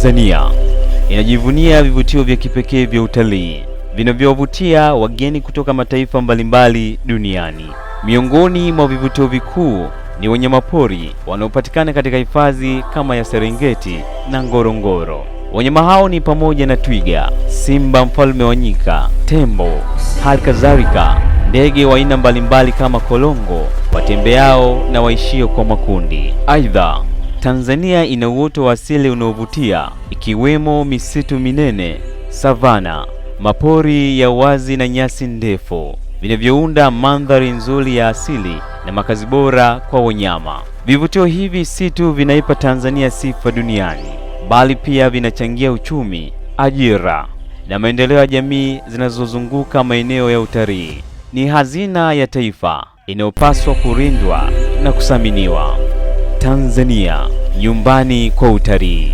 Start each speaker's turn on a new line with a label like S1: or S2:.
S1: Tanzania inajivunia vivutio vya kipekee vya utalii vinavyowavutia wageni kutoka mataifa mbalimbali duniani. Miongoni mwa vivutio vikuu ni wanyamapori wanaopatikana katika hifadhi kama ya Serengeti na Ngorongoro. Wanyama hao ni pamoja na twiga, simba mfalme wa nyika, tembo, hali kadhalika ndege wa aina mbalimbali kama kolongo, watembeao na waishio kwa makundi. Aidha, Tanzania ina uoto wa asili unaovutia ikiwemo misitu minene, savana, mapori ya wazi na nyasi ndefu vinavyounda mandhari nzuri ya asili na makazi bora kwa wanyama. Vivutio hivi si tu vinaipa Tanzania sifa duniani, bali pia vinachangia uchumi, ajira na maendeleo ya jamii zinazozunguka maeneo ya utalii. Ni hazina ya taifa inayopaswa kulindwa na kuthaminiwa. Tanzania, nyumbani kwa utalii.